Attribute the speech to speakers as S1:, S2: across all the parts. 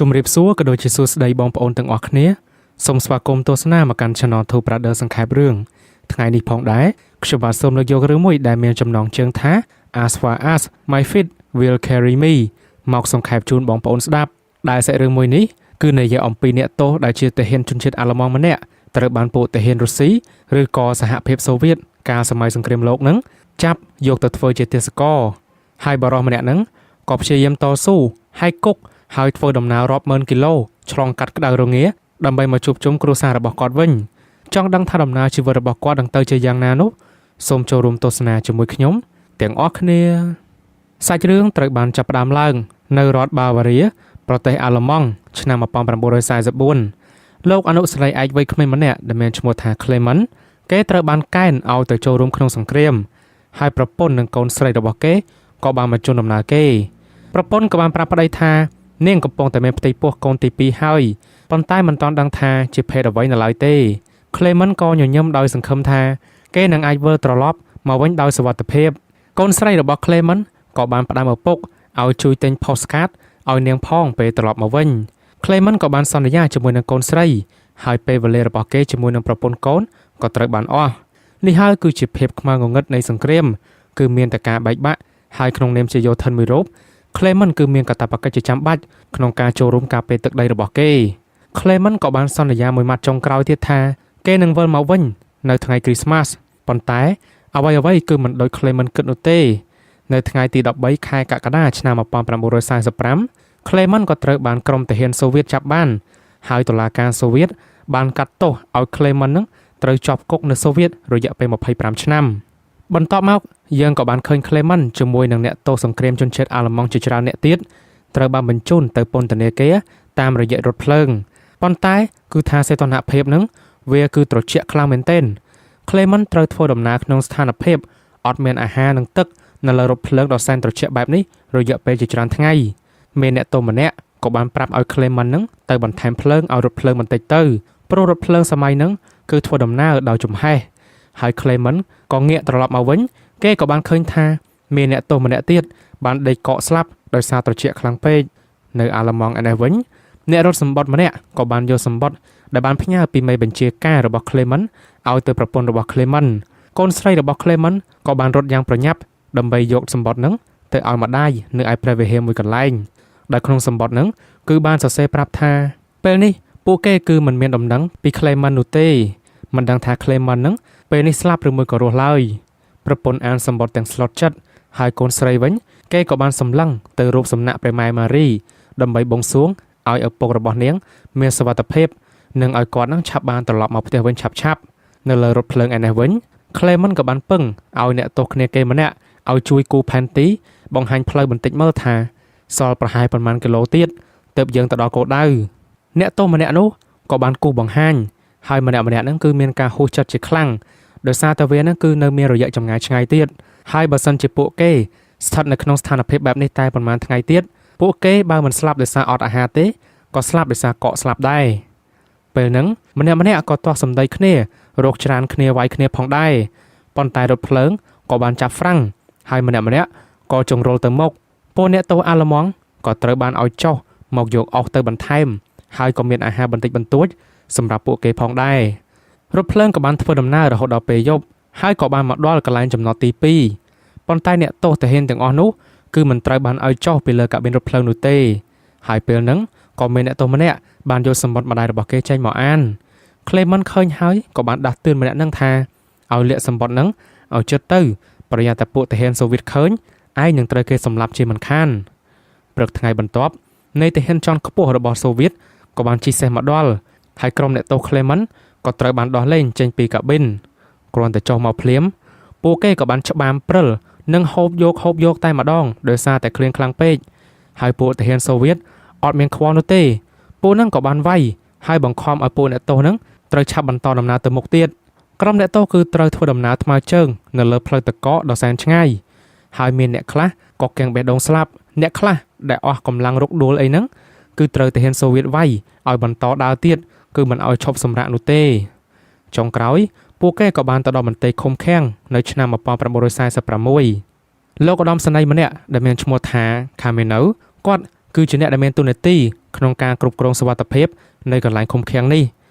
S1: ជំរាបសួរក៏ដូចជាសួស្តីបងប្អូនទាំងអស់គ្នាសូមស្វាគមន៍ទស្សនាមកកាន់ Channel Two Brother សង្ខេបរឿងថ្ងៃនេះផងដែរខ្ញុំបាទសូមលើកយករឿងមួយដែលមានចំណងជើងថា As Far As My Feet Will Carry Me មកសង្ខេបជូនបងប្អូនស្ដាប់ដែលសាច់រឿងមួយនេះគឺនិយាយអំពីអ្នកទោសដែលជាទាហានជនជាតិអាល្លឺម៉ង់ម្នាក់ត្រូវបានពួកទាហានរុស្ស៊ីឬក៏សហភាពសូវៀតកាលសម័យសង្គ្រាមលោកនឹងចាប់យកទៅធ្វើជាទាសករហើយបរិសម្នាក់ហ្នឹងក៏ព្យាយាមតស៊ូហើយគុកហើយធ្វើដំណើររាប់ម៉ឺនគីឡូឆ្លងកាត់ក្តៅរងាដើម្បីមកជួបជុំគ្រួសាររបស់គាត់វិញចង់ដឹងថាដំណើរជីវិតរបស់គាត់នឹងទៅជាយ៉ាងណានោះសូមចូលរួមទស្សនាជាមួយខ្ញុំទាំងអស់គ្នាសាច់រឿងត្រូវបានចាប់ផ្ដើមឡើងនៅរដ្ឋបាវ៉ារីប្រទេសអាល្លឺម៉ង់ឆ្នាំ1944លោកអនុស្រីឯកវ័យក្មេងម្នាក់ដែលមានឈ្មោះថា Clement គេត្រូវបានកែនឲ្យទៅចូលរួមក្នុងសង្គ្រាមហើយប្រពន្ធនិងកូនស្រីរបស់គេក៏បានមកជូនដំណើរគេប្រពន្ធក៏បានប្រាប់ប្តីថានាងកំពុងតែមានផ្ទៃពោះកូនទី2ហើយប៉ុន្តែមិនទាន់ដឹងថាជាភេទអ្វីនៅឡើយទេ Clement ក៏ញញឹមដោយសង្ឃឹមថាគេនឹងអាចវិលត្រឡប់មកវិញដោយសុវត្ថិភាពកូនស្រីរបស់ Clement ក៏បានផ្ដាំឪពុកឲ្យជួយទិញ postcard ឲ្យនាងផងពេលត្រឡប់មកវិញ Clement ក៏បានសន្យាជាមួយនឹងកូនស្រីហើយពេលវេលារបស់គេជាមួយនឹងប្រពន្ធកូនក៏ត្រូវបានអស់នេះហើយគឺជាភាពខ្មៅងងឹតនៃសង្គ្រាមគឺមានតែការបែកបាក់ហើយក្នុងនាមជាយោធិនមួយរូប Clement គឺមានកាតព្វកិច្ចជាចាំបាច់ក្នុងការចូលរួមការពារទឹកដីរបស់គេ Clement ក៏បានសន្យាមួយម៉ាត់ចុងក្រោយទៀតថាគេនឹងវិលមកវិញនៅថ្ងៃគ្រីស្មាស់ប៉ុន្តែអ្វីអ្វីគឺមិនដូច Clement គិតនោះទេនៅថ្ងៃទី13ខែកក្កដាឆ្នាំ1945 Clement ក៏ត្រូវបានក្រុមទាហានសូវៀតចាប់បានហើយតុលាការសូវៀតបានកាត់ទោសឲ្យ Clement នឹងត្រូវជាប់គុកនៅសូវៀតរយៈពេល25ឆ្នាំបន្ទាប់មកយើងក៏បានឃើញ Clement ជាមួយនឹងអ្នកទោសសង្គ្រាមជនជាតិអាល្លឺម៉ង់ជាច្រើនអ្នកទៀតត្រូវបានបញ្ជូនទៅពន្ធនាគារតាមរយៈរថភ្លើងប៉ុន្តែគឺថាសីតុណ្ហភាពនឹងវាគឺត្រជាក់ខ្លាំងមែនទែន Clement ត្រូវធ្វើដំណើរក្នុងស្ថានភាពអត់មានអាហារនិងទឹកនៅលើរថភ្លើងដ៏សែនត្រជាក់បែបនេះរយៈពេលជាច្រើនថ្ងៃមានអ្នកទោសម្នាក់ក៏បានប្រាប់ឲ្យ Clement នឹងទៅបន្ថែមភ្លើងឲ្យរថភ្លើងបន្តិចទៅព្រោះរថភ្លើងសម័យហ្នឹងគឺធ្វើដំណើរដោយចំហេះហើយ Clement ក៏ងាកត្រឡប់មកវិញគេក៏បានឃើញថាមានអ្នកទោសម្នាក់ទៀតបានដេកកកស្លាប់ដោយសារត្រជាក់ខ្លាំងពេកនៅអាល្លឺម៉ង់ឯនេះវិញអ្នករត់សម្បត្តិម្នាក់ក៏បានយកសម្បត្តិដែលបានផ្ញើពីមេបញ្ជាការរបស់ Clement ឲ្យទៅប្រពន្ធរបស់ Clement កូនស្រីរបស់ Clement ក៏បានរត់យ៉ាងប្រញាប់ដើម្បីយកសម្បត្តិហ្នឹងទៅឲ្យម្ដាយនៅឯព្រះវិហារមួយកន្លែងដែលក្នុងសម្បត្តិហ្នឹងគឺបានសរសេរប្រាប់ថាពេលនេះពួកគេគឺមិនមានដំណឹងពី Clement នោះទេមិនដឹងថា Clement ហ្នឹងពេលនេះស្លាប់ឬមួយក៏រស់ឡើយប្រពន្ធអានសម្បត្តិទាំងស្លុតចិត្តហើយកូនស្រីវិញគេក៏បានសម្លឹងទៅរូបសំណាកព្រះម៉ែម៉ារីដើម្បីបួងសួងឲ្យឪពុករបស់នាងមានសុវត្ថិភាពនិងឲ្យគាត់នឹងឆាប់បានត្រឡប់មកផ្ទះវិញឆាប់ឆាប់នៅលើរថភ្លើងឯនេះវិញ Clement ក៏បានពឹងឲ្យអ្នកទោសគ្នាគេម្នាក់ឲ្យជួយគូផែនទីបង្ហាញផ្លូវបន្តិចមើលថាសល់ប្រហែលប៉ុន្មានគីឡូទៀតទើបយើងទៅដល់គោលដៅអ្នកទោសម្នាក់នោះក៏បានគូបង្ហាញហើយម្នាក់ម្នាក់ហ្នឹងគឺមានការហួសចិត្តជាខ្លាំងដោយសារតែវាហ្នឹងគឺនៅមានរយៈចម្ងាយឆ្ងាយទៀតហើយបើសិនជាពួកគេស្ថិតនៅក្នុងស្ថានភាពបែបនេះតែប៉ុន្មានថ្ងៃទៀតពួកគេបើមិនស្លាប់ដោយសារអត់អាហារទេក៏ស្លាប់ដោយសារកកស្លាប់ដែរពេលហ្នឹងម្នាក់ម្នាក់ក៏ទាស់សម្ដីគ្នារកច្រានគ្នាវាយគ្នាផងដែរប៉ុន្តែរថភ្លើងក៏បានចាប់ហ្វ្រាំងហើយម្នាក់ម្នាក់ក៏ចង្រុលទៅមុខពួកអ្នកទោសអាល្លឺម៉ង់ក៏ត្រូវបានឲ្យចុះមកយកអស់ទៅបន្ថែមហើយក៏មានអាហារបន្តិចបន្តួចសម្រាប់ពួកគេផងដែររថភ្លើងក៏បានធ្វើដំណើររហូតដល់ពេលយប់ហើយក៏បានមកដល់កន្លែងចំណតទី2ប៉ុន្តែអ្នកទោសទាហានទាំងអស់នោះគឺមិនត្រូវបានឲ្យចុះពីលើកាប៊ីនរថភ្លើងនោះទេហើយពេលហ្នឹងក៏មានអ្នកទោសម្នាក់បានយកសម្បត្តិម្ដាយរបស់គេចេញមកអាន Clement ឃើញហើយក៏បានដាស់តឿនម្នាក់ហ្នឹងថាឲ្យលាក់សម្បត្តិហ្នឹងឲ្យចិត្តទៅប្រយ័ត្នតែពួកទាហានសូវៀតឃើញឯងនឹងត្រូវគេសម្លាប់ជាមិនខានព្រឹកថ្ងៃបន្ទាប់នៃទាហានជាន់ខ្ពស់របស់សូវៀតក៏បានជិះសេះមកដល់ហើយក្រុមអ្នកទោស Clement ក៏ត្រូវបានដោះលែងចេញពីកាប៊ីនគ្រាន់តែចុះមកភ្លាមពួកគេក៏បានច្បាមព្រិលនិងហូបយកហូបយកតែម្ដងដោយសារតែឃ្លានខ្លាំងពេកហើយពួកទាហានសូវៀតអត់មានខ្វល់នោះទេពួកហ្នឹងក៏បានវាយហើយបង្ខំឲ្យពួកអ្នកទោសហ្នឹងត្រូវឆាប់បន្តដំណើរទៅមុខទៀតក្រុមអ្នកទោសគឺត្រូវធ្វើដំណើរថ្មើរជើងនៅលើផ្លូវតកកដ៏សែនឆ្ងាយហើយមានអ្នកខ្លះក៏កៀងបេះដូងស្លាប់អ្នកខ្លះដែលអស់កម្លាំងរុកដួលអីហ្នឹងគឺត្រូវទាហានសូវៀតវាយឲ្យបន្តដើរទៀតគឺមិនឲ្យឈប់សម្រាកនោះទេចុងក្រោយពួកគេក៏បានទៅដល់មន្ទីរឃុំឃាំងនៅឆ្នាំ1946លោកឧត្តមសេនីយ៍ម្នាក់ដែលមានឈ្មោះថា Kameno គាត់គឺជាអ្នកដែលមានតួនាទី ក្នុងការគ្រប់គ្រងសុវត្ថិភាពនៅកន្លែងឃុំឃាំងនេះ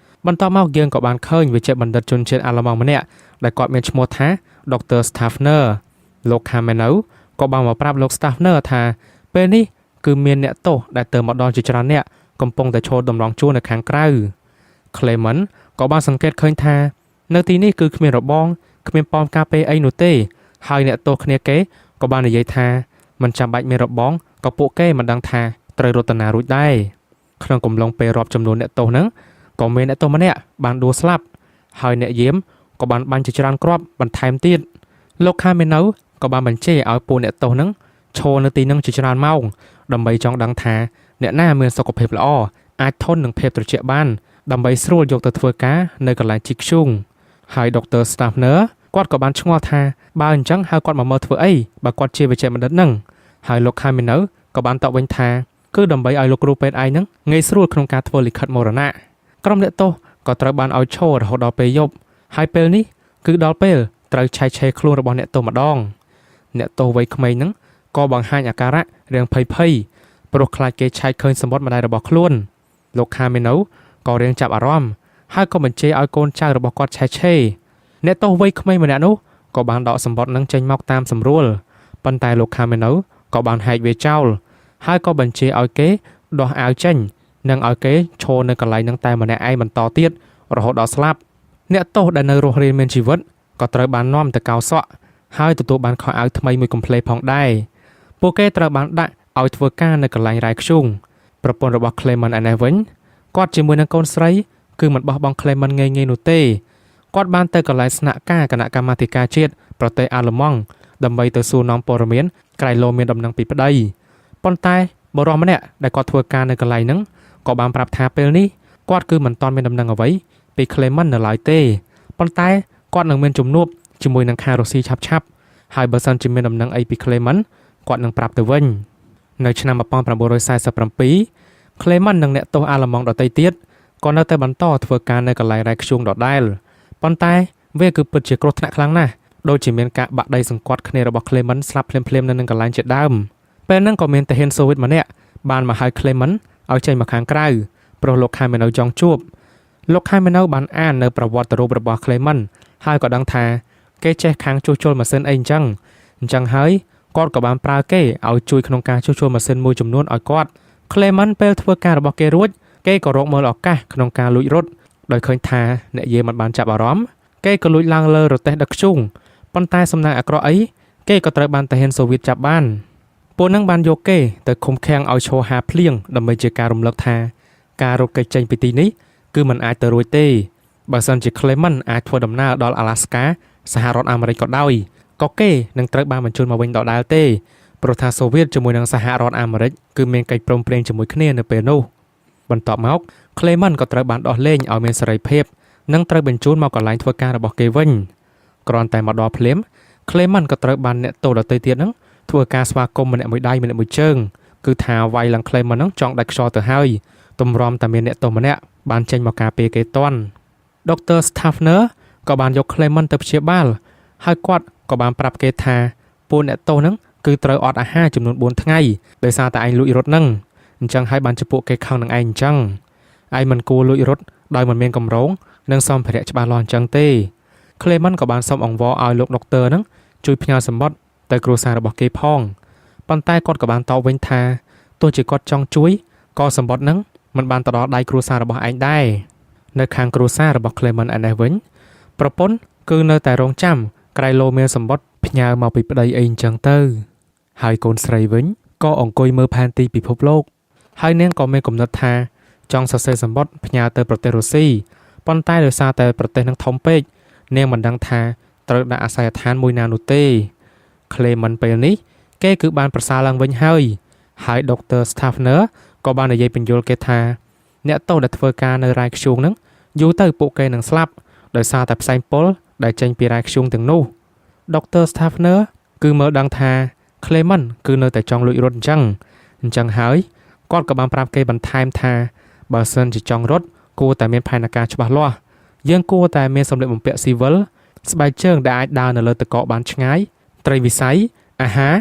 S1: បន្ទាប់មកយើងក៏បានឃើញវេជ្ជបណ្ឌិតជនជាតិអាល្លឺម៉ង់ម្នាក់ដែលគាត់មានឈ្មោះថា Dr. Staffner។ លោក Kameno ក៏បានមកប្រាប់លោក Staffner ថាពេលនេះគឺមានអ្នកទោសដែលទៅមកដល់ជាច្រើនអ្នកកំពុងតែឈរតម្រង់ជួរនៅខាងក្រៅ Clement ក៏បានសង្កេតឃើញថានៅទីនេះគឺគ្មានរបងគ្មានប៉មការពារអីនោះទេហើយអ្នកទោសគ្នាគេក៏បាននិយាយថាមិនចាំបាច់មានរបងក៏ពួកគេមិនដឹងថាត្រូវរត់ទៅណារួចដែរក្នុងកំឡុងពេលរាប់ចំនួនអ្នកទោសហ្នឹងក៏មានអ្នកទោសម្នាក់បានដួលស្លាប់ហើយអ្នកយាមក៏បានបាញ់ជាច្រើនគ្រាប់បន្ថែមទៀតលោកខាមេណូក៏បានបញ្ជាឲ្យពួកអ្នកទោសហ្នឹងឈរនៅទីហ្នឹងជាច្រើនម៉ោងដើម្បីចង់ដឹងថាអ្នកណាមានសុខភាពល្អអាចធន់នឹងភាពត្រជាក់បានដើម្បីស្រួលយកទៅធ្វើការនៅកន្លែងជីកធ្យូងហើយ Dr. Staffner គាត់ក៏បានឆ្ងល់ថាបើអញ្ចឹងហៅគាត់មកមើលធ្វើអីបើគាត់ជាវេជ្ជបណ្ឌិតហ្នឹងហើយលោក Kameno ក៏បានតបវិញថាគឺដើម្បីឲ្យលោកគ្រូពេទ្យឯងហ្នឹងងាយស្រួលក្នុងការធ្វើលិខិតមរណៈក្រុមអ្នកទោសក៏ត្រូវបានឲ្យឈររហូតដល់ពេលយប់ហើយពេលនេះគឺដល់ពេលត្រូវឆែកឆេរខ្លួនរបស់អ្នកទោសម្ដងអ្នកទោសវ័យក្មេងហ្នឹងក៏បង្ហាញអាការៈរាងភ័យភ័យព្រោះខ្លាចគេឆែកឃើញសម្បត្តិម្ដាយរបស់ខ្លួនលោកខាមីណូក៏រៀងចាប់អារម្មណ៍ហើយក៏បញ្ជាឲ្យកូនចៅរបស់គាត់ឆែកឆេរអ្នកទោសវ័យក្មេងម្នាក់នោះក៏បានដកសម្បត្តិនឹងចេញមកតាមសម្រួលប៉ុន្តែលោកខាមីណូក៏បានហែកវាចោលហើយក៏បញ្ជាឲ្យគេដោះអាវចេញនិងឲ្យគេឈរនៅកន្លែងនឹងតែម្នាក់ឯងបន្តទៀតរហូតដល់ស្លាប់អ្នកទោសដែលនៅរស់រានមានជីវិតក៏ត្រូវបាននាំទៅកោរសក់ហើយទទួលបានខោអាវថ្មីមួយកំផ្លេផងដែរពួកគេត្រូវបានដាក់ឲ្យធ្វើការនៅកន្លែងរ៉ែធ្យូងប្រពន្ធរបស់ Clement ឯនេះវិញគាត់ជាមួយនឹងកូនស្រីគឺមិនបោះបង់ Clement ងាយៗនោះទេគាត់បានទៅកន្លែងស្នាក់ការគណៈកម្មាធិការជាតិប្រទេសអាល្លឺម៉ង់ដើម្បីទៅសួរនាំព័ត៌មានក្រែងលោមានដំណឹងពីប្តីប៉ុន្តែបុរសម្នាក់ដែលគាត់ធ្វើការនៅកន្លែងហ្នឹងក៏បានប្រាប់ថាពេលនេះគាត់គឺមិនទាន់មានដំណឹងអ្វីពី Clement នៅឡើយទេប៉ុន្តែគាត់នឹងមានជំនួបជាមួយនឹងខាងរុស្ស៊ីឆាប់ឆាប់ៗហើយបើសិនជាមានដំណឹងអីពី Clement គាត់នឹងប្រាប់ទៅវិញនៅឆ្នាំ1947 Clement និងអ្នកទោសអាល្លឺម៉ង់ដទៃទៀតក៏នៅតែបន្តធ្វើការនៅកន្លែងរ៉ែធ្យូងដដែលប៉ុន្តែវាគឺពិតជាគ្រោះថ្នាក់ខ្លាំងណាស់ដូចជាមានការបាក់ដីសង្កត់គ្នារបស់ Clement ស្លាប់ភ្លាមៗនៅនឹងកន្លែងជាដើមពេលហ្នឹងក៏មានទាហានសូវៀតម្នាក់បានមកហៅ Clement ឲ្យចេញមកខាងក្រៅព្រោះលោកខាមេណូចង់ជួបលោកខាមេណូបានអាននៅប្រវត្តិរូបរបស់ Clement ហើយក៏ដឹងថាគេចេះខាងជួសជុលម៉ាស៊ីនអីអញ្ចឹងអញ្ចឹងហើយគាត់ក៏បានប្រើគេឲ្យជួយក្នុងការជួសជុលម៉ាស៊ីនមួយចំនួនឲ្យគាត់ Clement ពេលធ្វើការរបស់គេរួចគេក៏រកមើលឱកាសក្នុងការលួចរត់ដោយឃើញថាអ្នកយាមមិនបានចាប់អារម្មណ៍គេក៏លួចឡើងលើរទេះដឹកធ្យូងប៉ុន្តែសំណាងអាក្រក់អីគេក៏ត្រូវបានទាហានសូវៀតចាប់បានពួកនឹងបានយកគេទៅឃុំឃាំងឲ្យឈរហាភ្លៀងដើម្បីជាការរំលឹកថាការរត់គេចចេញពីទីនេះគឺមិនអាចទៅរួចទេបើសិនជា Clement អាចធ្វើដំណើរដល់អាឡាស្កាសហរដ្ឋអាមេរិកក៏ដោយក៏គេនឹងត្រូវបានបញ្ជូនមកវិញដដែលទេព្រោះថាសូវៀតជាមួយនឹងសហរដ្ឋអាមេរិកគឺមានកិច្ចព្រមព្រៀងជាមួយគ្នានៅពេលនោះបន្ទាប់មក Clement ក៏ត្រូវបានដោះលែងឲ្យមានសេរីភាពនិងត្រូវបញ្ជូនមកកន្លែងធ្វើការរបស់គេវិញគ្រាន់តែមកដល់ភ្លាម Clement ក៏ត្រូវបានអ្នកទោសដទៃទៀតហ្នឹងធ្វើការស្វាគមន៍ម្នាក់មួយដៃម្នាក់មួយជើងគឺថាវាយឡើង Clement ហ្នឹងចង់ដាច់ខ្យល់ទៅហើយទម្រាំតែមានអ្នកទោសម្នាក់បានចេញមកការពារគេទាន់ Dr. Staffner ក៏បានយក Clement ទៅព្យាបាលហើយគាត់ក៏បានប្រាប់គេថាពួកអ្នកទោសហ្នឹងគឺត្រូវអត់អាហារចំនួន4ថ្ងៃដោយសារតែឯងលួចរត់ហ្នឹងអញ្ចឹងហើយបានជាពួកគេខឹងនឹងឯងអញ្ចឹងឯងមិនគួរលួចរត់ដោយមិនមានកម្រងនិងសម្ភារៈច្បាស់លាស់អញ្ចឹងទេ Clement ក៏បានសុំអង្វរឲ្យលោកដុកទ័រហ្នឹងជួយផ្ញើសំបុត្រទៅគ្រួសាររបស់គេផងប៉ុន្តែគាត់ក៏បានតបវិញថាទោះជាគាត់ចង់ជួយក៏សំបុត្រហ្នឹងមិនបានទៅដល់ដៃគ្រួសាររបស់ឯងដែរនៅខាងគ្រួសាររបស់ Clement ឯនេះវិញប្រពន្ធគឺនៅតែរងចាំក្រែងលោមានសំបុត្រផ្ញើមកពីប្តីអីអញ្ចឹងទៅហើយកូនស្រីវិញក៏អង្គុយមើលផែនទីពិភពលោកហើយនាងក៏មានគំនិតថាចង់សរសេរសំបុត្រផ្ញើទៅប្រទេសរុស្ស៊ីប៉ុន្តែដោយសារតែប្រទេសនឹងធំពេកនាងមិនដឹងថាត្រូវដាក់អាសយដ្ឋានមួយណានោះទេ Clement ពេលនេះគេគឺបានប្រសើរឡើងវិញហើយហើយ Dr. Staffner ក៏បាននិយាយពន្យល់គេថាអ្នកទោសដែលធ្វើការនៅរ៉ែធ្យូងហ្នឹងយូរទៅពួកគេនឹងស្លាប់ដោយសារតែផ្សែងពុលដែលចេញពីរ៉ែធ្យូងទាំងនោះ Dr. Staffner គឺមើលដឹងថា Clement គឺនៅតែចង់លួចរត់អញ្ចឹងអញ្ចឹងហើយគាត់ក៏បានប្រាប់គេបន្ថែមថាបើសិនជាចង់រត់គួរតែមានផែនការច្បាស់លាស់យើងគួរតែមានសម្លៀកបំពាក់ស៊ីវិលស្បែកជើងដែលអាចដើរនៅលើទឹកកកបានឆ្ងាយត្រីវិស័យអាហារ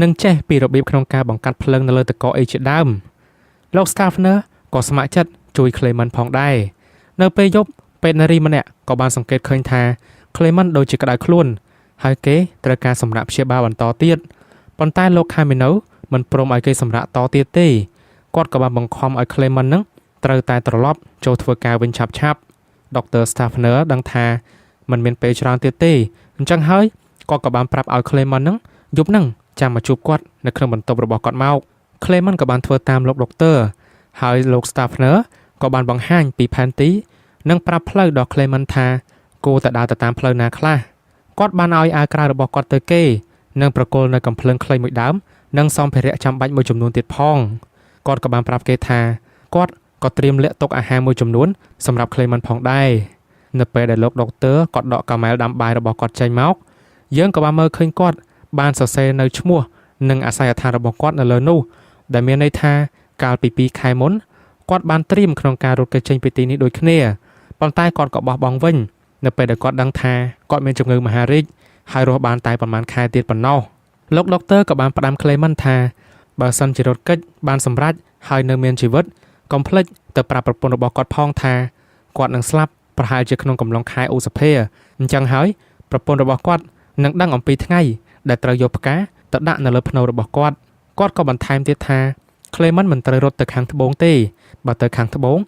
S1: និងចេះពីរបៀបក្នុងការបង្កាត់ភ្លើងនៅលើទឹកកកអីជាដើម។ លោក Staffner ក៏ស្ម័គ្រចិត្តជួយ Clement ផងដែរនៅពេលយប់ពេទ្យនារីម្នាក់ក៏បានសង្កេតឃើញថា Clement ដូចជាក្តៅខ្លួនហើយគេត្រូវការសម្រាកព្យាបាលបន្តទៀតប៉ុន្តែលោក Camino មិនព្រមឲ្យគេសម្រាកតទៀតទេគាត់ក៏បានបង្ខំឲ្យ Clement នឹងត្រូវតែត្រឡប់ចូលធ្វើការវិញឆាប់ឆាប់ Dr. Staffner ដឹងថាมันមានពេលច្រើនទៀតទេអញ្ចឹងហើយគាត់ក៏បានប្រាប់ឲ្យ Clement នឹងយប់ហ្នឹងចាំមកជួបគាត់នៅក្នុងបន្ទប់របស់គាត់មក Clement ក៏បានធ្វើតាមលោកដុកទ័រហើយលោក Staffner ក៏បានបង្ហាញពីផែនទីនិងប្រាប់ផ្លូវដល់ Clement ថាគួរតែដើរទៅតាមផ្លូវណាខ្លះគាត់បានឲ្យអាវក្រៅរបស់គាត់ទៅគេនិងប្រគល់នៅកំភ្លើងខ្លីមួយដើមនិងសម្ភារៈចាំបាច់មួយចំនួនទៀតផងគាត់ក៏បានប្រាប់គេថាគាត់ក៏ត្រៀមលាក់ទុកអាហារមួយចំនួនសម្រាប់ Clement ផងដែរនៅពេលដែលលោកដុកទ័រគាត់ដកកាមែលដាំបាយរបស់គាត់ចេញមកយើងក៏បានមើលឃើញគាត់បានសរសេរនៅឈ្មោះនិងអាសយដ្ឋានរបស់គាត់នៅលើនោះដែលមានន័យថាកាលពី2ខែមុនគាត់បានត្រៀមក្នុងការរត់គេចចេញពីទីនេះដូចគ្នាប៉ុន្តែគាត់ក៏បោះបង់វិញនៅពេលដែលគាត់ដឹងថាគាត់មានជំងឺមហារីកហើយរស់បានតែប្រហែលខែទៀតប៉ុណ្ណោះលោកដុកទ័រក៏បានផ្ដាំ Clement ថាបើសិនជារត់គេចបានសម្រេចហើយនៅមានជីវិតកុំភ្លេចទៅប្រាប់ប្រពន្ធរបស់គាត់ផងថាគាត់នឹងស្លាប់ប្រហែលជាក្នុងកំឡុងខែឧសភាអញ្ចឹងហើយប្រពន្ធរបស់គាត់នឹងដឹងអំពីថ្ងៃដែលត្រូវយកផ្កាទៅដាក់នៅលើភ្នូរបស់គាត់គាត់ក៏បន្ថែមទៀតថា Clement មិនត្រូវរត់ទៅខាងត្បូងទេបើទៅខាងត្បូង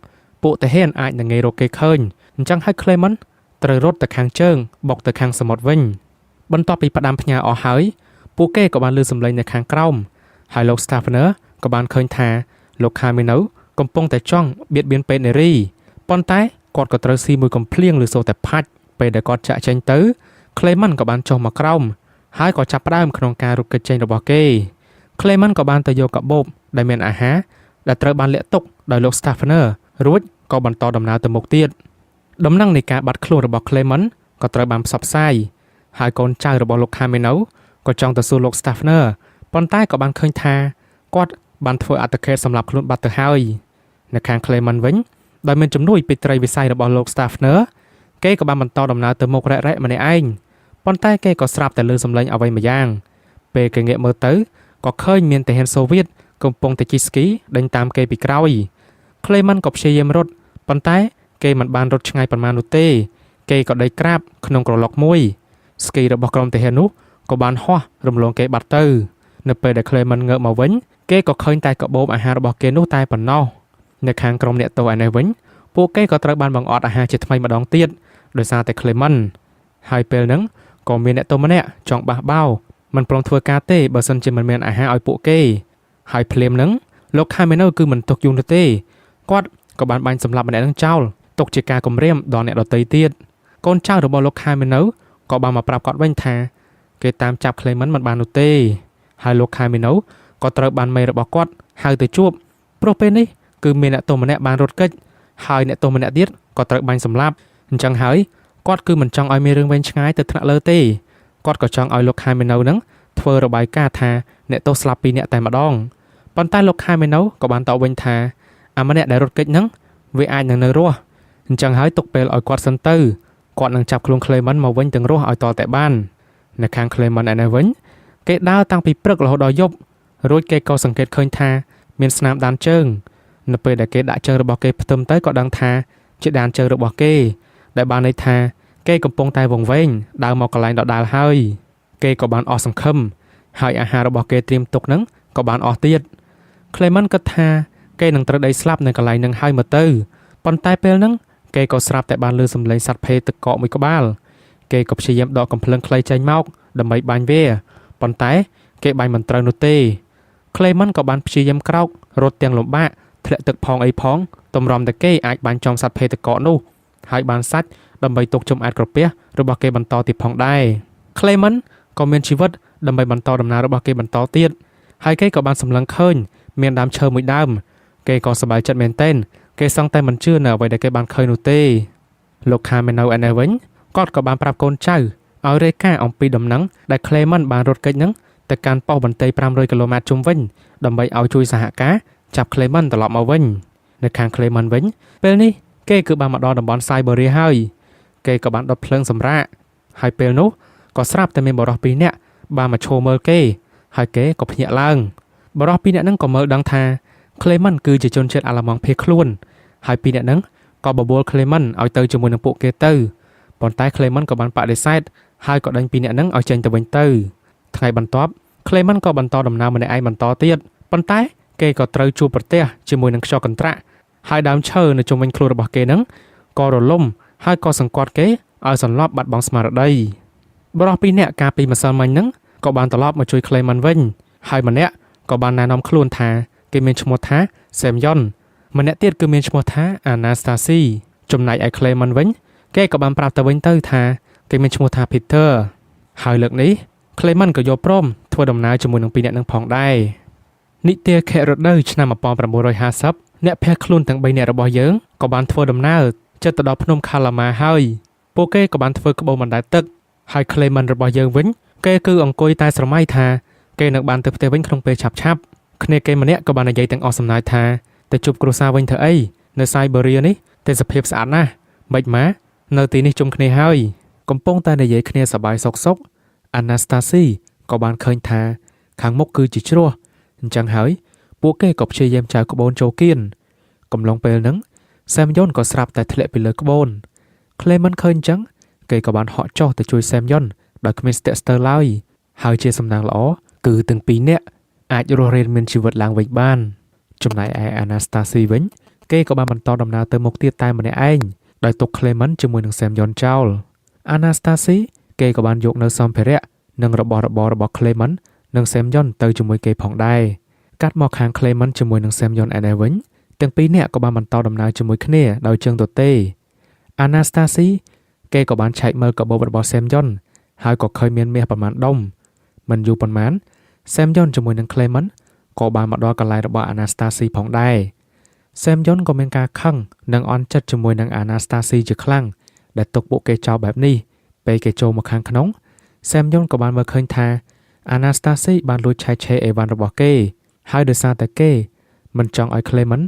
S1: ពួកទាហានអាចនឹងងាយរកគេឃើញអញ្ចឹងហើយ Clement ត្រូវរត់ទៅខាងជើងបុកទៅខាងសមុទ្រវិញបន្ទាប់ពីផ្ដាំផ្ញើអស់ហើយពួកគេក៏បានលឺសំឡេងនៅខាងក្រោមហើយលោក Staffner ក៏បានឃើញថាលោក Camino កំពុងតែចង់បៀតបៀនពេទ្យនារីប៉ុន្តែគាត់ក៏ត្រូវស៊ីមួយកំភ្លៀងឬសូតែផាច់ពេលដែលគាត់ចាក់ចេញទៅ Clement ក៏បានចុះមកក្រោមហើយក៏ចាប់ផ្ដើមក្នុងការរត់គេចចេញរបស់គេ Clement ក៏បានទៅយកកាបូបដែលមានអាហារដែលត្រូវបានលាក់ទុកដោយលោក Staffner រួចក៏បន្តដំណើរទៅមុខទៀតដំណឹងនៃការបាត់ខ្លួនរបស់ Clement ក៏ត្រូវបានផ្សព្វផ្សាយហើយកូនចៅរបស់លោក Camino ក៏ចង់ទៅសួរលោក Staffner ប៉ុន្តែក៏បានឃើញថាគាត់បានធ្វើអត្តឃាតសម្លាប់ខ្លួនបាត់ទៅហើយនៅខាង Clement វិញដោយមានជំនួយពីត្រីវិស័យរបស់លោក Staffner គេក៏បានបន្តដំណើរទៅមុខរ៉ែៗម្នាក់ឯងប៉ុន្តែគេក៏ស្រាប់តែលឺសំឡេងអ្វីម្យ៉ាងពេលគេងាកមើលទៅក៏ឃើញមានទាហានសូវៀតកំពុងតែជិះស្គីដេញតាមគេពីក្រោយ Clement ក៏ព្យាយាមរត់ប៉ុន្តែគេមិនបានរត់ឆ្ងាយប៉ុន្មាននោះទេគេក៏ដេកក្រាបក្នុងក្រឡុកមួយស្គីរបស់ក្រុមទាហាននោះក៏បានហោះរំលងគេបាត់ទៅនៅពេលដែល Clement ងើបមកវិញគេក៏ឃើញតែកាបូបអាហាររបស់គេនោះតែប៉ុណ្ណោះនៅខាងក្រុមអ្នកទោសឯនេះវិញពួកគេក៏ត្រូវបានបង្អត់អាហារជាថ្មីម្ដងទៀតដោយសារតែ Clement ហើយពេលហ្នឹងក៏មានអ្នកទោសម្នាក់ចង់បះបោមិនព្រមធ្វើការទេបើសិនជាមិនមានអាហារឲ្យពួកគេហើយភ្លាមហ្នឹងលោក Camino គឺមិនទុកយូរនោះទេគាត់ក៏បានបាញ់សម្លាប់ម្នាក់ហ្នឹងចោលទុកជាការគំរាមដល់អ្នកដទៃទៀតកូនចៅរបស់លោក Camino ក៏បានមកប្រាប់គាត់វិញថាគេតាមចាប់ Clement មិនបាននោះទេហើយលោក Camino ក៏ត្រូវបានមេរបស់គាត់ហៅទៅជួបព្រោះពេលនេះគឺមានអ្នកទោសម្នាក់បានរត់គេចហើយអ្នកទោសម្នាក់ទៀតក៏ត្រូវបាញ់សម្លាប់អញ្ចឹងហើយគាត់គឺមិនចង់ឲ្យមានរឿងវែងឆ្ងាយទៅថ្នាក់លើទេគាត់ក៏ចង់ឲ្យលោក Camino នឹងធ្វើរបាយការណ៍ថាអ្នកទោសស្លាប់ពីរនាក់តែម្ដងប៉ុន្តែលោក Camino ក៏បានតបវិញថាអាម្នាក់ដែលរត់គេចហ្នឹងវាអាចនឹងនៅរស់អញ្ចឹងហើយទុកពេលឲ្យគាត់សិនទៅគាត់នឹងចាប់ខ្លួន Clement មកវិញទាំងរស់ឲ្យតតែបាននៅខាង Clement ឯនេះវិញគេដើរតាំងពីព្រឹករហូតដល់យប់រួចគេក៏សង្កេតឃើញថាមានស្នាមដានជើងនៅពេលដែលគេដាក់ជើងរបស់គេផ្ទឹមទៅក៏ដឹងថាជាដានជើងរបស់គេដែលបានន័យថាគេកំពុងតែវង្វេងដើរមកកន្លែងដដែលហើយគេក៏បានអស់សង្ឃឹមហើយអាហាររបស់គេត្រៀមទុកហ្នឹងក៏បានអស់ទៀត Clement គិតថាគេនឹងត្រូវដីស្លាប់នៅកន្លែងហ្នឹងហើយមើលទៅប៉ុន្តែពេលហ្នឹងគេក៏ស្រាប់តែបានលឺសំឡេងសត្វភេទឹកកកមួយក្បាលគេក៏ព្យាយាមដកកំភ្លើងខ្លីចេញមកដើម្បីបាញ់វាប៉ុន្តែគេបាញ់មិនត្រូវនោះទេ Clement ក៏បានព្យាយាមក្រោករត់ទាំងលំបាកធ្លាក់ទឹកផងអីផងទម្រាំតែគេអាចបាញ់ចំសត្វភេទឹកកកនោះហើយបានសាច់ដើម្បីទុកចំអាតក្រពះរបស់គេបន្តទៀតផងដែរ Clement ក៏មានជីវិតដើម្បីបន្តដំណើររបស់គេបន្តទៀតហើយគេក៏បានសម្លឹងឃើញមានដើមឈើមួយដើមគេក៏សប្បាយចិត្តមែនទែនគេសឹងតែមិនជឿនៅអ្វីដែលគេបានឃើញនោះទេលោក Camino ឯនេះវិញគាត់ក៏បានប្រាប់កូនចៅឲ្យរាយការណ៍អំពីដំណឹងដែល Clement បានរត់គេចនឹងទៅកាន់ប៉ុស្តិ៍បន្ទាយ500គីឡូម៉ែត្រជុំវិញដើម្បីឲ្យជួយសហការចាប់ Clement ត្រឡប់មកវិញនៅខាង Clement វិញពេលនេះគេគឺបានមកដល់តំបន់ Siberia ហើយគេក៏បានដុតភ្លើងសម្រាកហើយពេលនោះក៏ស្រាប់តែមានបុរសពីរនាក់បានមកឈរមើលគេហើយគេក៏ភ្ញាក់ឡើងបុរសពីរនាក់ហ្នឹងក៏មើលដឹងថា Clement គឺជាជនជាតិអាល្លឺម៉ង់ភៀសខ្លួនហើយពីរនាក់ហ្នឹងក៏បបួល Clement ឲ្យទៅជាមួយនឹងពួកគេទៅប៉ុន្តែ Clement ក៏បានបដិសេធហើយក៏ដេញពីរនាក់ហ្នឹងឲ្យចេញទៅវិញទៅថ្ងៃបន្ទាប់ Clement ក៏បន្តដំណើរម្នាក់ឯងបន្តទៀតប៉ុន្តែគេក៏ត្រូវជួបប្រទះជាមួយនឹងខ្យល់កន្ត្រាក់ហើយដើមឈើនៅជុំវិញខ្លួនរបស់គេហ្នឹងក៏រលំហើយក៏សង្កត់គេឲ្យសន្លប់បាត់បង់ស្មារតីបុរសពីរនាក់កាលពីម្សិលមិញហ្នឹងក៏បានត្រឡប់មកជួយ Clement វិញហើយម្នាក់ក៏បានណែនាំខ្លួនថាគេមានឈ្មោះថា Semyon ម្នាក់ទៀតគឺមានឈ្មោះថា Anastasia ចំណែកឯ Clement វិញគេក៏បានប្រាប់ទៅវិញទៅថាគេមានឈ្មោះថា Peter ហើយលើកនេះ Clement ក៏យល់ព្រមធ្វើដំណើរជាមួយនឹងពីរនាក់នឹងផងដែរនិទាខរដូវឆ្នាំ1950អ្នកភៀសខ្លួនទាំង3នាក់របស់យើងក៏បានធ្វើដំណើរជិតទៅដល់ភ្នំខាឡាម៉ាហើយពួកគេក៏បានធ្វើក្បូរបណ្ដែតទឹកហើយ Clement របស់យើងវិញគេគឺអង្គុយតែស្រមៃថាគេនឹងបានទៅផ្ទះវិញក្នុងពេលឆាប់ឆាប់គ្នាគេម្នាក់ក៏បាននិយាយទាំងអស់សំណើចថាទៅជួបគ្រួសារវិញធ្វើអីនៅសាយបេរីនេះទេសភាពស្អាតណាស់មិនម៉ានៅទីនេះជុំគ្នាហើយកំពុងតែនិយាយគ្នាសប្បាយសុខសុខអាណាស្តាស៊ីក៏បានឃើញថាខាងមុខគឺជាជ្រោះអញ្ចឹងហើយពួកគេក៏ព្យាយាមចែវក្បូនចូលគៀនកំឡុងពេលហ្នឹងសែមយ៉ុនក៏ស្រាប់តែធ្លាក់ពីលើក្បូនក្លេមិនឃើញអញ្ចឹងគេក៏បានហក់ចុះទៅជួយសែមយ៉ុនដោយគ្មានស្ទាក់ស្ទើរឡើយហើយជាសំណាងល្អគឺទាំងពីរនាក់អាចរស់រានមានជីវិតឡើងវិញបានចំណែកឯអាណាស្តាស៊ីវិញគេក៏បានបន្តដំណើរទៅមុខទៀតតែម្នាក់ឯងដោយទុកក្លេមិនជាមួយនឹងសែមយ៉ុនចោលអាណាស្តាស៊ីគេក៏បានយកនៅសម្ភារៈនិងរបស់របររបស់ក្លេមិននិងសែមយ៉ុនទៅជាមួយគេផងដែរកាត់មកខាងក្លេមិនជាមួយនឹងសែមយ៉ុនឯនេះវិញទាំងពីរនាក់ក៏បានបន្តដំណើរជាមួយគ្នាដោយជើងទទេអាណាស្តាស៊ីគេក៏បានឆែកមើលកាបូបរបស់សែមយ៉ុនហើយក៏ឃើញមានមាសប្រមាណដុំមិនយូរប៉ុន្មានសែមយ៉ុនជាមួយនឹងក្លេមិនក៏បានមកដល់កន្លែងរបស់អាណាស្តាស៊ីផងដែរសែមយ៉ុនក៏មានការខឹងនិងអន់ចិត្តជាមួយនឹងអាណាស្តាស៊ីជាខ្លាំងដែលទុកពួកគេចោលបែបនេះពេលគេចូលមកខាងក្នុងសែមយ៉ុនក៏បានមើលឃើញថាអាណាស្តាស៊ីបានលួចឆែកឆេរអេវ៉ាន់របស់គេហើយដោយសារតែគេមិនចង់ឲ្យក្លេមិន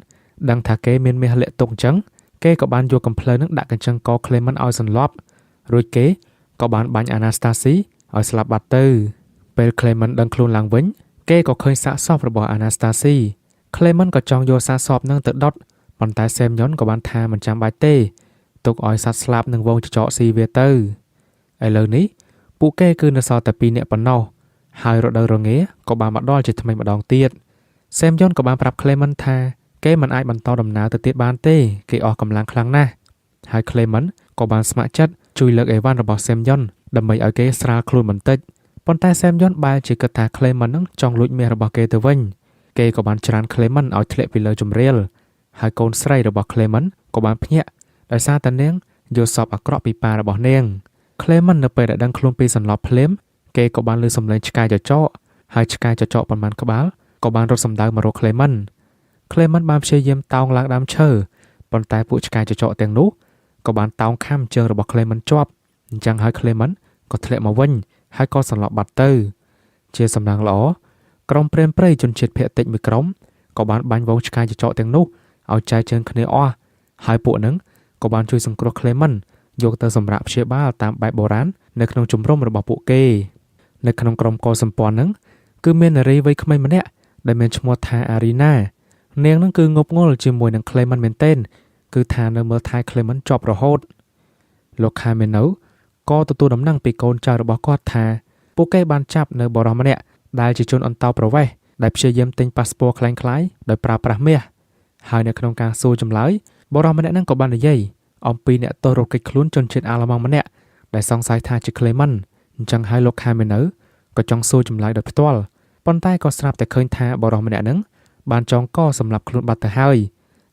S1: ដឹងថាគេមានមាសលាក់ទុកអញ្ចឹងគេក៏បានយកកំភ្លើងនឹងដាក់កញ្ចឹងកក្លេមិនឲ្យសន្លប់រួចគេក៏បានបាញ់អាណាស្តាស៊ីឲ្យស្លាប់បាត់ទៅពេលក្លេមិនដឹងខ្លួនឡើងវិញគេក៏ឃើញសាកសពរបស់អាណាស្តាស៊ីក្លេមិនក៏ចង់យកសាកសពនឹងទៅដុតប៉ុន្តែសែមយ៉ុនក៏បានថាមិនចាំបាច់ទេទុកឲ្យសត្វស្លាប់នឹងវងចចកស៊ីវាទៅឥឡូវនេះពួកគេគឺនៅសល់តែពីរនាក់ប៉ុណ្ណោះហើយរដូវរងាក៏បានមកដល់ជាថ្មីម្ដងទៀតសែមយ៉ុនក៏បានប្រាប់ក្លេមិនថាគេមិនអាចបន្តដំណើរទៅទៀតបានទេគេអស់កម្លាំងខ្លាំងណាស់ហើយក្លេមិនក៏បានស្ម័គ្រចិត្តជួយលើកអេវ៉ាន់របស់សែមយ៉ុនដើម្បីឲ្យគេស្រាលខ្លួនបន្តិចប៉ុន្តែសែមយ៉ុនបែរជាគិតថាក្លេមិននឹងចង់លួចមាសរបស់គេទៅវិញគេក៏បានច្រានក្លេមិនឲ្យធ្លាក់ពីលើជម្រាលហើយកូនស្រីរបស់ក្លេមិនក៏បានភ្ញាក់ដោយសារតែនាងយល់សពអាក្រក់ពីប៉ារបស់នាងក្លេមិននៅពេលដែលដឹងខ្លួនពីសន្លប់ភ្លាមគេក៏បានលឺសំឡេងឆ្កែចចកហើយឆ្កែចចកប៉ុន្មានក្បាលក៏បានរត់សម្ដៅមករកក្លេមិនក្លេមិនបានព្យាយាមតោងឡើងដើមឈើប៉ុន្តែពួកឆ្កែចចកទាំងនោះក៏បានតោងខាំជើងរបស់ក្លេមិនជាប់អញ្ចឹងហើយក្លេមិនក៏ធ្លាក់មកវិញហើយក៏សន្លប់បាត់ទៅជាសំណាងល្អក្រុមព្រានព្រៃជនជាតិភាគតិចមួយក្រុមក៏បានបាញ់វងឆ្កែចចកទាំងនោះឲ្យចែកជើងគ្នាអស់ហើយពួកនឹងក៏បានជួយសង្គ្រោះក្លេមិនយកទៅសម្រាប់ព្យាបាលតាមបែបបុរាណនៅក្នុងជំរំរបស់ពួកគេនៅក្នុងក្រុមកុលសម្ព័ន្ធនឹងគឺមាននារីវ័យក្មេងម្នាក់ដែលមានឈ្មោះថាអារីណានាងនឹងគឺងប់ងល់ជាមួយនឹងក្លេមិនមែនទែនគឺថានៅមើលថែក្លេមិនជាប់រហូតលោកខាមេណូក៏ទទួលដំណឹងពីកូនចៅរបស់គាត់ថាពួកគេបានចាប់នៅបុរសម្នាក់ដែលជាជនអន្តោប្រវេសន៍ដែលព្យាយាមទិញប៉ាសពតក្លែងក្លាយដោយប្រើប្រាស់មាសហើយនៅក្នុងការសួរចម្លើយបុរសម្នាក់ហ្នឹងក៏បាននិយាយអំពីអ្នកទោសរត់គេចខ្លួនជនជាតិអាល្លឺម៉ង់ម្នាក់ដែលសង្ស័យថាជាក្លេមិនអញ្ចឹងហើយលោកខាមេណូក៏ចង់សួរចម្លើយដោយផ្ទាល់ប៉ុន្តែក៏ស្រាប់តែឃើញថាបុរសម្នាក់ហ្នឹងបានចងកសម្លាប់ខ្លួនបាត់ទៅហើយ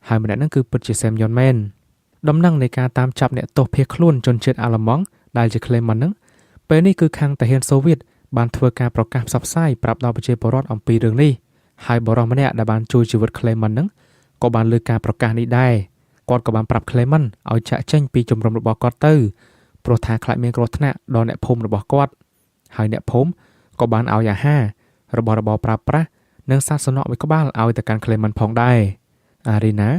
S1: ហើយម្នាក់ហ្នឹងគឺពិតជាសែមយ៉ុនមែនដំណឹងនៃការតាមចាប់អ្នកទោសភៀសខ្លួនជនជាតិអាល្លឺម៉ង់ដែលជាក្លេមិនហ្នឹងពេលនេះគឺខាងទាហានសូវៀតបានធ្វើការប្រកាសផ្សព្វផ្សាយប្រាប់ដល់ប្រជាពលរដ្ឋអំពីរឿងនេះហើយបុរសម្នាក់ដែលបានជួយជីវិតក្លេមិនហ្នឹងក៏បានលើកការប្រកាសនេះដែរគាត់ក៏បានប្រាប់ក្លេមិនឲ្យចាក់ចេញពីជំរំរបស់គាត់ទៅព្រោះថាខ្លាចមានគ្រោះថ្នាក់ដល់អ្នកភូមិរបស់គាត់ហើយអ្នកភូមិក៏បានឲ្យអាហាររបស់របរប្រើប្រាស់និងសត្វសំណក់មួយក្បាលឲ្យទៅកាន់ក្លេមិនផងដែរអារីណា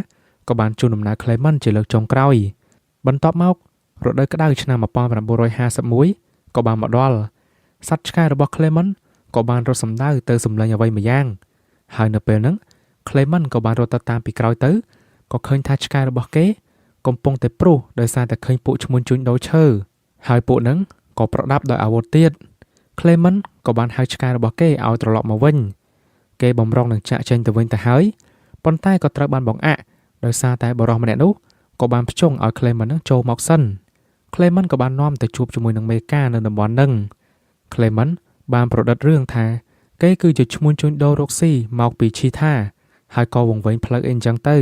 S1: ក៏បានជូនដំណើរក្លេមិនជាលើកចុងក្រោយបន្ទាប់មករដូវក្តៅឆ្នាំ1951ក៏បានមកដល់សត្វឆ្កែរបស់ក្លេមិនក៏បានរត់សម្ដៅទៅសម្លេងអ្វីមួយយ៉ាងហើយនៅពេលហ្នឹង Clement ក៏បានរត់ទៅតាមពីក្រោយទៅក៏ឃើញថាឆ្កែរបស់គេកំពុងតែព្រុសដោយសារតែឃើញពួកឈ្មួញជួញដូរឈើហើយពួកហ្នឹងក៏ប្រដាប់ដោយអាវុធទៀត Clement ក៏បានហៅឆ្កែរបស់គេឲ្យត្រឡប់មកវិញគេបំរុងនឹងចាក់ចេញទៅវិញទៅហើយប៉ុន្តែក៏ត្រូវបានបង្អាក់ដោយសារតែបុរសម្នាក់នោះក៏បានភ្ជង់ឲ្យ Clement នឹងចូលមកសិន Clement ក៏បាននាំទៅជួបជាមួយនឹងមេការនៅតំបន់ហ្នឹង Clement បានប្រឌិតរឿងថាគេគឺជាឈ្មួញជួញដូររកស៊ីមកពីឈីថាហើយក៏វង្វេងផ្លូវអីអញ្ចឹងទៅ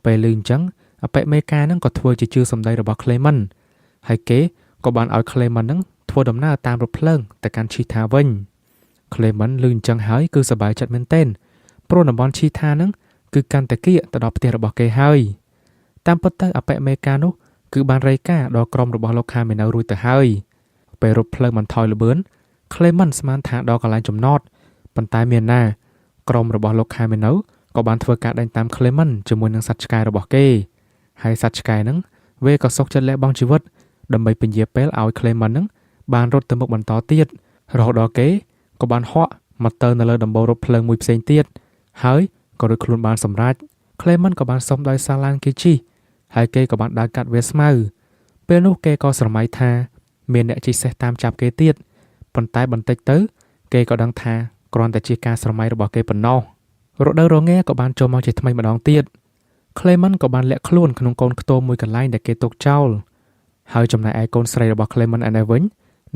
S1: ពេលឮអញ្ចឹងអបិមេការហ្នឹងក៏ធ្វើជាជឿសម្ដីរបស់ Clement ហើយគេក៏បានឲ្យ Clement ហ្នឹងធ្វើដំណើរតាមរថភ្លើងទៅកាន់ឈីថាវិញ Clement ឮអញ្ចឹងហើយគឺសប្បាយចិត្តមែនទែនព្រោះតំបន់ឈីថាហ្នឹងគឺកាន់តែគៀកទៅដល់ផ្ទះរបស់គេហើយតាមពិតទៅអបិមេការនោះគឺបានរាយការណ៍ដល់ក្រុមរបស់លោកខាមេនៅរួចទៅហើយពេលរថភ្លើងបន្ថយល្បឿន Clement ស្មានថាដល់កន្លែងចំណតប៉ុន្តែមានណាក្រុមរបស់លោកខាមេនៅក៏បានធ្វើការដេញតាម Clement ជាមួយនឹងសត្វឆ្កែរបស់គេហើយសត្វឆ្កែហ្នឹងវាក៏សុខចិត្តលះបង់ជីវិតដើម្បីពន្យាពេលឲ្យ Clement ហ្នឹងបានរត់ទៅមុខបន្តទៀតរហូតដល់គេក៏បានហក់មកទៅនៅលើដំបូលរថភ្លើងមួយផ្សេងទៀតហើយក៏រួចខ្លួនបានសម្រេច Clement ក៏បានសុំដោយសារឡានគេជិះហើយគេក៏បានដើរកាត់វាស្មៅពេលនោះគេក៏ស្រមៃថាមានអ្នកជិះសេះតាមចាប់គេទៀតប៉ុន្តែបន្តិចទៅគេក៏ដឹងថាគ្រាន់តែជាការស្រមៃរបស់គេប៉ុណ្ណោះរដូវរងាក៏បានចូលមកជាថ្មីម្ដងទៀត Clement ក៏បានលាក់ខ្លួនក្នុងកូនខ្ទមមួយកន្លែងដែលគេទុកចោលហើយចំណែកឯកូនស្រីរបស់ Clement ឯនេះវិញ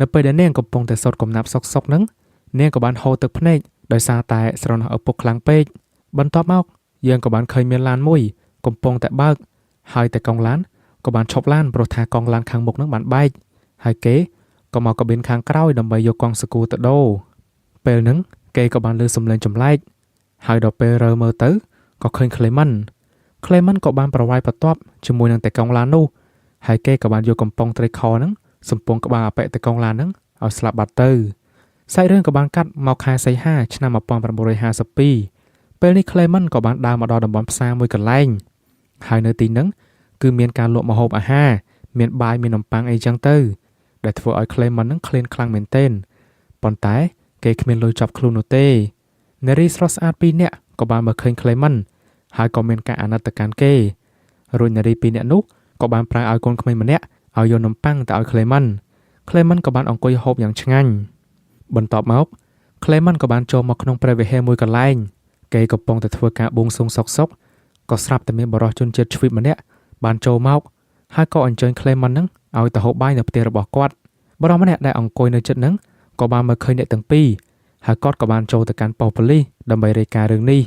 S1: នៅពេលដែលនាងកំពុងតែសូត្រកំណាព្យសុកសុកហ្នឹងនាងក៏បានហូរទឹកភ្នែកដោយសារតែស្រណោះឪពុកខ្លាំងពេកបន្ទាប់មកយើងក៏បានឃើញមានឡានមួយកំពុងតែបើកហើយតែកង់ឡានក៏បានឈប់ឡានព្រោះថាកង់ឡានខាងមុខហ្នឹងបានបែកហើយគេក៏មកកាប៊ីនខាងក្រោយដើម្បីយកកង់សកូទៅដូរពេលហ្នឹងគេក៏បានលើសំឡេងចម្លែកហើយដល់ពេលរើមើលទៅក៏ឃើញ Clement Clement ក៏បានប្រវាយបន្ទាប់ជាមួយនឹងតៃកុងឡាននោះហើយគេក៏បានយកកំប៉ុងត្រីខហ្នឹងសំពងក្បាលអបិតៃកុងឡានហ្នឹងឲ្យស្លាប់បាត់ទៅសាច់រឿងក៏បានកាត់មកខែសីហាឆ្នាំ1952ពេលនេះ Clement ក៏បានដើរមកដល់តំបន់ផ្សារមួយកន្លែងហើយនៅទីហ្នឹងគឺមានការលក់ម្ហូបអាហារមានបាយមាននំប៉័ងអីចឹងទៅដែលធ្វើឲ្យ Clement ហ្នឹងឃ្លានខ្លាំងមែនទែនប៉ុន្តែគេគ្មានលុយចាប់ខ្លួននោះទេនារីស្រស់ស្អាតពីរនាក់ក៏បានមកឃើញ Clement ហើយក៏មានការអាណិតទៅកាន់គេរួចនារីពីរនាក់នោះក៏បានប្រើឲ្យកូនក្មេងម្នាក់ឲ្យយកនំប៉័ងទៅឲ្យ Clement Clement ក៏បានអង្គុយហូបយ៉ាងឆ្ងាញ់បន្ទាប់មក Clement ក៏បានចូលមកក្នុងព្រះវិហារមួយកន្លែងគេកំពុងតែធ្វើការបួងសួងសុកសុកក៏ស្រាប់តែមានបុរសជនជាតិជ្វីបម្នាក់បានចូលមកហើយក៏អញ្ជើញ Clement ហ្នឹងឲ្យទៅហូបបាយនៅផ្ទះរបស់គាត់បុរសម្នាក់ដែលអង្គុយនៅជិតហ្នឹងក៏បានមើលឃើញអ្នកទាំងពីរហើយគាត់ក៏បានចូលទៅកាន់ប៉ុស្តិ៍ប៉ូលីសដើម្បីរាយការណ៍រឿងនេះ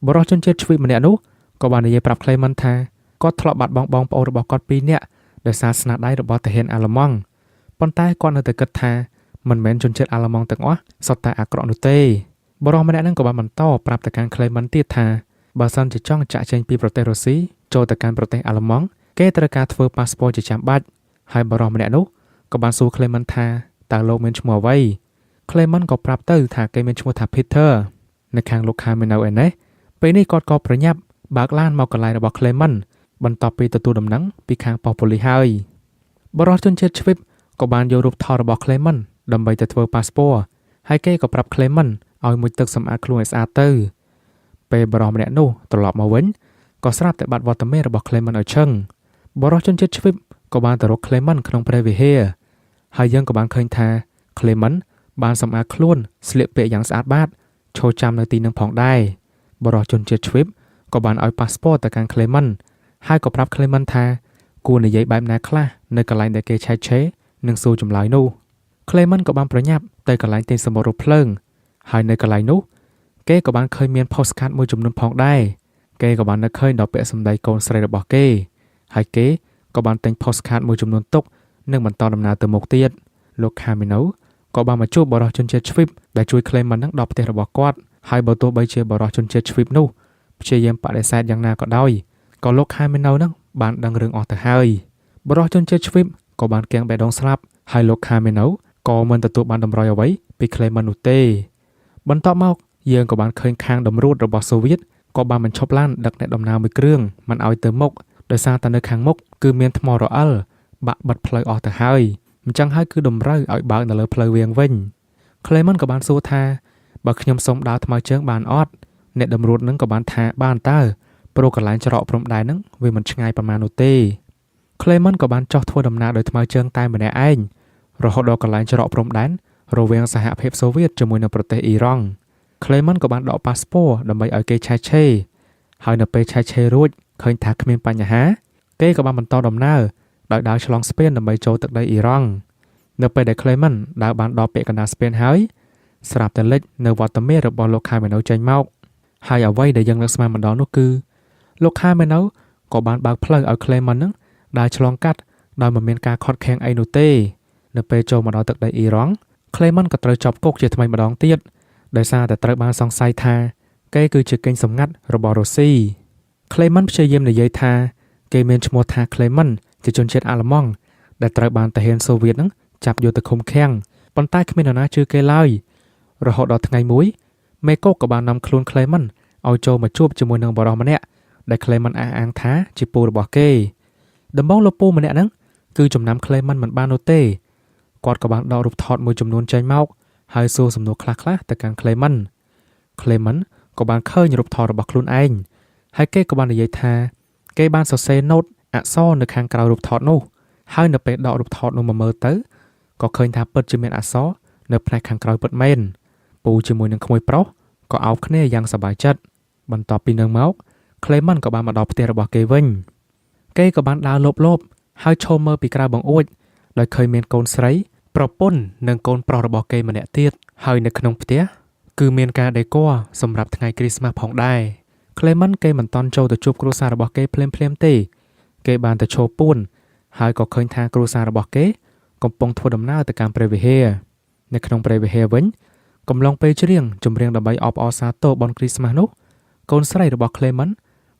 S1: បុរសជនជាតិជ្វីបម្នាក់នោះក៏បាននិយាយប្រាប់ Clement ថាគាត់ធ្លាប់បាត់បង់បងប្អូនរបស់គាត់ពីរនាក់ដោយសារស្នាដៃរបស់ទាហានអាល្លឺម៉ង់ប៉ុន្តែគាត់នៅតែគិតថាមិនមែនជនជាតិអាល្លឺម៉ង់ទាំងអស់សុទ្ធតែអាក្រក់នោះទេបុរសម្នាក់ហ្នឹងក៏បានបន្តប្រាប់ទៅកាន់ Clement ទៀតថាបើសិនជាចង់ចាក់ចេញពីប្រទេសរុស្ស៊ីចូលទៅកាន់ប្រទេសអាល្លឺម៉ង់គេត្រូវការធ្វើប៉ាសពតជាចាំបាច់ហើយបុរសម្នាក់នោះក៏បានសួរ Clement ថាតើលោកមានឈ្មោះអ្វី Clement ក៏ប្រាប់ទៅថាគេមានឈ្មោះថា Peter នៅខាងលោក Camino ឯនេះពេលនេះគាត់ក៏ប្រញាប់បើកឡានមកកន្លែងរបស់ Clement បន្ទាប់ពីទទួលដំណឹងពីខាងប៉ុស្តិ៍ប៉ូលីសហើយបុរសជនជាតិជ្វីបក៏បានយករូបថតរបស់ Clement ដើម្បីទៅធ្វើប៉ាសពតហើយគេក៏ប្រាប់ Clement ឲ្យមុជទឹកសម្អាតខ្លួនឲ្យស្អាតទៅពេលបុរសម្នាក់នោះត្រឡប់មកវិញក៏ស្រាប់តែបាត់វត្តមានរបស់ Clement ឲ្យឈឹងបុរសជនជាតិជ្វីបក៏បានទៅរក Clement ក្នុងព្រះវិហារហើយយើងក៏បានឃើញថា Clement បានសម្អាតខ្លួនស្លៀកពាក់យ៉ាងស្អាតបាតឈរចាំនៅទីនឹងផងដែរបុរសជនជាតិជ្វីបក៏បានឲ្យប៉ាសពតទៅកាន់ Clement ហើយក៏ប្រាប់ Clement ថាគួរនិយាយបែបណាខ្លះនៅកន្លែងដែលគេឆែកឆេរនិងសួរចម្លើយនោះ Clement ក៏បានប្រញាប់ទៅកន្លែងទិញសំបុត្ររថភ្លើងហើយនៅកន្លែងនោះគេក៏បានឃើញមាន postcard មួយចំនួនផងដែរគេក៏បាននឹកឃើញដល់ពាក្យសម្ដីកូនស្រីរបស់គេហើយគេក៏បានទិញ postcard មួយចំនួនទុកនិងបន្តដំណើរទៅមុខទៀតលោក Camino ក៏បានមកជួបបុរសជនជាតិជ្វីបដែលជួយ Clement នឹងដល់ផ្ទះរបស់គាត់ហើយបើទោះបីជាបុរសជនជាតិជ្វីបនោះព្យាយាមបដិសេធយ៉ាងណាក៏ដោយក៏លោក Camino នឹងបានដឹងរឿងអស់ទៅហើយបុរសជនជាតិជ្វីបក៏បានគាំងបេះដូងស្លាប់ហើយលោក Camino ក៏មិនទទួលបានតម្រុយអ្វីពី Clement នោះទេបន្ទាប់មកយើងក៏បានឃើញខាងតម្រួតរបស់សូវៀតក៏បានបញ្ឈប់ឡានដឹកអ្នកដំណើរមួយគ្រឿងមិនឲ្យទៅមុខដោយសារតែនៅខាងមុខគឺមានថ្មរអិលបាក់បិទផ្លូវអស់ទៅហើយអញ្ចឹងហើយគឺតម្រូវឲ្យបើកនៅលើផ្លូវវាងវិញ Clement ក៏បានសួរថាបើខ្ញុំសុំដើរថ្មើរជើងបានអត់ អ្នកតម្រួតនឹងក៏បានថាបានតើព្រោះកន្លែងច្រកព្រំដែនហ្នឹងវាមិនឆ្ងាយប៉ុន្មាននោះទេ Clement ក៏បានចុះធ្វើដំណើរដោយថ្មើរជើងតែម្នាក់ឯងរហូតដល់កន្លែងច្រកព្រំដែនរវាងសហភាពសូវៀតជាមួយនឹងប្រទេសអ៊ីរ៉ង់ Clement ក៏បានដកប៉ាសពតដើម្បីឲ្យគេឆែកឆេរហើយនៅពេលឆែកឆេររួចឃើញថាគ្មានបញ្ហាគេក៏បានបន្តដំណើរដោយដើរឆ្លងស្ពានដើម្បីចូលទឹកដីអ៊ីរ៉ង់នៅពេលដែល Clement ដើរបានដល់ពាក់កណ្ដាលស្ពានហើយស្រាប់តែលេចនៅវត្តមានរបស់លោកខាមេណូចេញមកហើយអ្វីដែលយើងនឹកស្មានមិនដល់នោះគឺលោកខាមេណូក៏បានបើកផ្លូវឲ្យ Clement នឹងដើរឆ្លងកាត់ដោយមិនមានការខត់ខាំងអីនោះទេនៅពេលចូលមកដល់ទឹកដីអ៊ីរ៉ង់ Clement ក៏ត្រូវជាប់គុកជាថ្មីម្ដងទៀតដោយសារតែត្រូវបានសង្ស័យថាគេគឺជាកេងសម្ងាត់របស់រុស្ស៊ី Clement ព្យាយាមនិយាយថាគេមានឈ្មោះថា Clement ជាជនជាតិអាល្លឺម៉ង់ដែលត្រូវបានទាហានសូវៀតនឹងចាប់យកទៅឃុំឃាំងប៉ុន្តែគ្មាននរណាជឿគេឡើយរហូតដល់ថ្ងៃមួយមេគុកក៏បាននាំខ្លួន Clement ឲ្យចូលមកជួបជាមួយនឹងបុរសម្នាក់ដែល Clement អះអាងថាជាពូរបស់គេដំបូងលោកពូម្នាក់ហ្នឹងគឺចំណាំ Clement មិនបាននោះទេគាត់ក៏បានដករូបថតមួយចំនួនចេញមកហើយសួរសំណួរខ្លះៗទៅកាន់ Clement Clement ក៏បានឃើញរូបថតរបស់ខ្លួនឯងហើយគេក៏បាននិយាយថាគេបានសរសេរណូតអក្សរនៅខាងក្រៅរូបថតនោះហើយនៅពេលដករូបថតនោះមកមើលទៅក៏ឃើញថាពិតជាមានអក្សរនៅផ្នែកខាងក្រោយពិតមែនពូជាមួយនឹងក្មួយប្រុសក៏អោបគ្នាយ៉ាងសប្បាយចិត្តបន្ទាប់ពីនឹងមក Clement ក៏បានមកដល់ផ្ទះរបស់គេវិញគេក៏បានដើរលោបលោបហើយឈរមើលពីក្រៅបង្អួចដោយឃើញមានកូនស្រីប្រពន្ធនិងកូនប្រុសរបស់គេម្នាក់ទៀតហើយនៅក្នុងផ្ទះគឺមានការដេគ័រសម្រាប់ថ្ងៃគ្រីស្មាស់ផងដែរ Clement គេមិនតន់ចូលទៅជួបគ្រួសាររបស់គេភ្លាមៗទេគេបានទៅឈរពួនហើយក៏ឃើញថាគ្រួសាររបស់គេកំពុងធ្វើដំណើរទៅកាន់ព្រះវិហារនៅក្នុងព្រះវិហារវិញកំឡុងពេលច្រៀងចម្រៀងដើម្បីអបអរសាទរបុណ្យគ្រីស្មាស់នោះកូនស្រីរបស់ Clement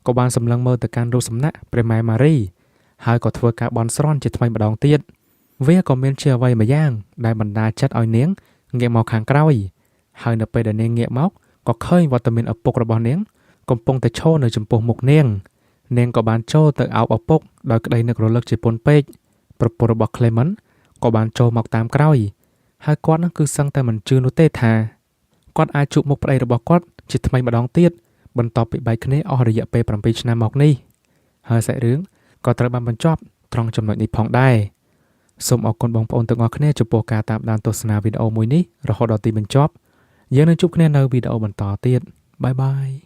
S1: ក៏បានសម្លឹងមើលទៅកាន់រូបសំណាកព្រះម៉ែម៉ារីហើយក៏ធ្វើការបន់ស្រន់ជាថ្មីម្ដងទៀតវាក៏មានជាអ្វីមួយយ៉ាងដែលបណ្ដាចិត្តឲ្យនាងងាកមកខាងក្រោយហើយនៅពេលដែលនាងងាកមកក៏ឃើញវត្តមានឪពុករបស់នាងកំពុងតែឈរនៅចំពោះមុខនាងនាងក៏បានចូលទៅអោបឪពុកដោយក្តីនឹករលឹកជាពន់ពេកប្រពន្ធរបស់ Clement ក៏បានចូលមកតាមក្រោយហើយគាត់នឹងគឺសឹងតែមិនជឿនោះទេថាគាត់អាចជួបមុខប្តីរបស់គាត់ជាថ្មីម្ដងទៀតបន្ទាប់ពីបែកគ្នាអស់រយៈពេល7ឆ្នាំមកនេះហើយសាច់រឿងក៏ត្រូវបានបញ្ចប់ត្រង់ចំណុចនេះផងដែរសូមអរគុណបងប្អូនទាំងអស់គ្នាចំពោះការតាមដានទស្សនាវីដេអូមួយនេះរហូតដល់ទីបញ្ចប់យើងនឹងជួបគ្នានៅវីដេអូបន្តទៀត bye bye.